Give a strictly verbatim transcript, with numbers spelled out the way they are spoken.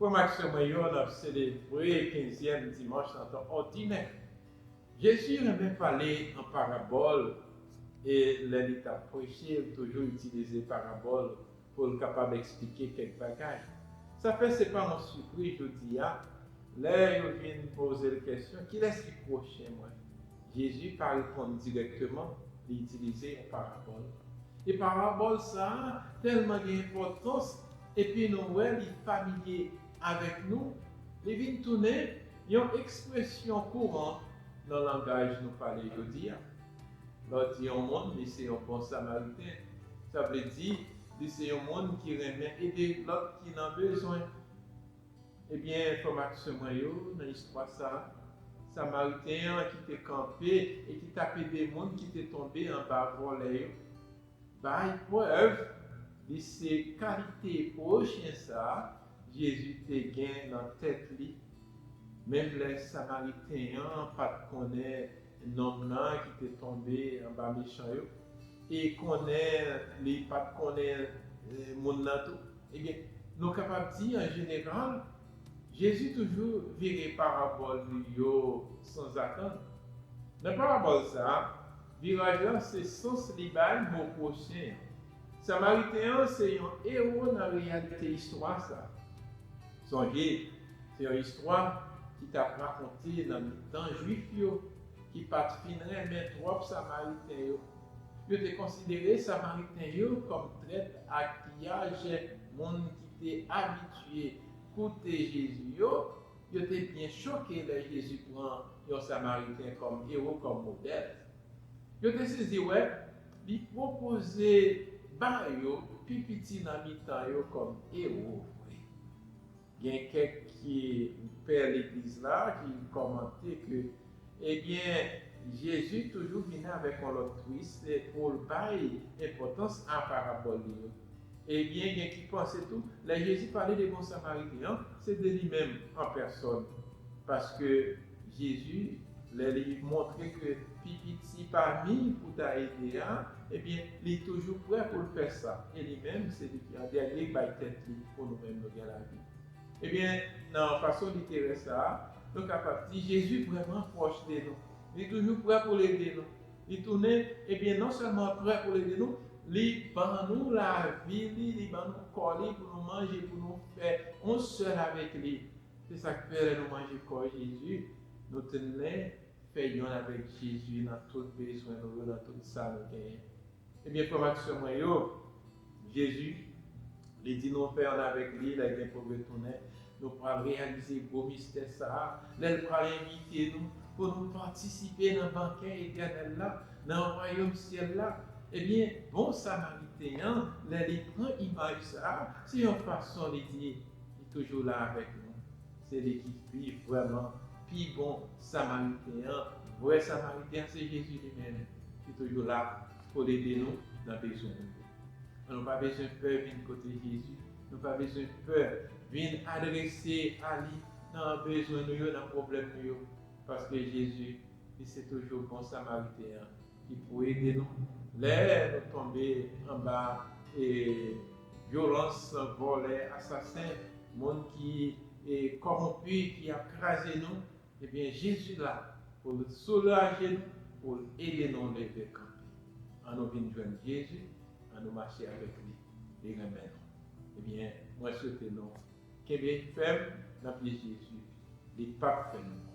Frè m ak sè mwen yo, n ap selebre kenzyèm dimanch nan tan òdinè. Jezi renmen pale an parabòl, e lè li t ap preche, l toujou itilize parabòl pou l kapab eksplike kèk bagay. Sa fè se pa yon sipriz jodi a, lè yo vin poze l kesyon, "Kilès ki pwochen mwen?" Jezi pa reponn dirèkteman, li itilize yon parabòl. E parabòl sa a tèlman gen enpòtans, epi nou wè li familye avèk nou, li vin tounen yon ekspresyon kouran nan langaj nou pale jodi a. Lè w di yon moun li se yon bon Samariten, sa vle di li se yon moun ki renmen ede lòt ki nan bezwen. Ebyen, frè m ak sè mwen yo, nan istwa sa a, Samariten an ki te kanpe e ki t ap ede moun ki te tonbe anba vòlè yo, bay prèv li se kalite pwochen sa a Jezi te gen nan tèt li. Menm lè Samariten an pa t konnen nonm nan ki te tonbe anba mechan yo, e konnen li pa t konnen eh, moun nan tou. Ebyen, nou kapab di an jeneral, Jezi toujou vire parabòl li yo sanzatann. Nan parabòl sa a, viraj la se sans li bay mo pwochen an. Samariten an se yon ewo nan reyalite istwa sa a. Sonje, se yon istwa ki t ap rakonte nan mitan Jwif yo ki pa t fin renmen twòp Samariten yo. Yo te konsidere Samariten yo kòm trèt ak piyajè, moun ki te abitye koute Jezi yo. Yo te byen choke lè Jezi pran yon Samariten kòm ewo, kòm modèl. Yo te sezi wè li pwopoze ba yo pi piti nan mitan yo kòm ewo vre. Gen kèk ki pè legliz la ki kòmante ke, ebyen, Jezi toujou vini avèk yon lòt twist pou l bay enpòtans a parabòl li yo. Ebyen, gen ki panse tou, lè Jezi pale de bon Samariten an, se de li menm an pèsòn. Paske Jezi, lè li montre ke pi piti pami pou ta ede a, ebyen, li toujou prè pou l fè sa. E li menm, se li ki an dènye k bay tèt li pou nou menm nou gen lavi. Ebyen, nan fason literè sa a, nou kapab di Jezi vrèman pwòch de nou. Li toujou prè pou l ede nou. Li tounen, ebyen, non sèlman prè pou l ede nou, li ban nou lavi li, li ban nou kò li pou nou manje, pou nou fè yon sèl avèk li. Se sa k fè lè nou manje kò Jezi, nou tounen fè yonn avèk Jezi nan tout bezwen nou yo, nan tout sa nou genyen. Ebyen, frè m ak sè mwen yo, Jezi, li di nou fè yonn avèk li lè gen pou l retounen. Nou pral reyalize gwo mistè sa a lè l pral envite nou pou nou patisipe nan bankè etènèl la, nan wayòm syèl la. Ebyen, bon Samariten an, lè li pran imaj sa a, se yon fason li di, li toujou la avèk nou. Se li ki pi vrèman pi bon Samariten an. Vrè Samariten an se Jezi li menm ki toujou la pou l ede nou nan bezwen nou yo. An nou pa bezwen pè vin kote Jezi. Nou pa bezwen pè vin adrese a li nan bezwen nou yo, nan pwoblèm nou yo. Paske Jezi, li se toujou bon Samariten an ki pou ede nou lè nou tonbe anba e, vyolans vòlè, asasen, moun ki e, kòwonpi, ki ap kraze nou. Ebyen, Jezi la pou l soulaje nou, pou l ede nou leve kanpe. An nou vin jwenn Jezi, an nou mache avèk li, li renmen nou. Ebyen, mwen swete nou kenbe fèm nan pye Jezi, li p ap fè nou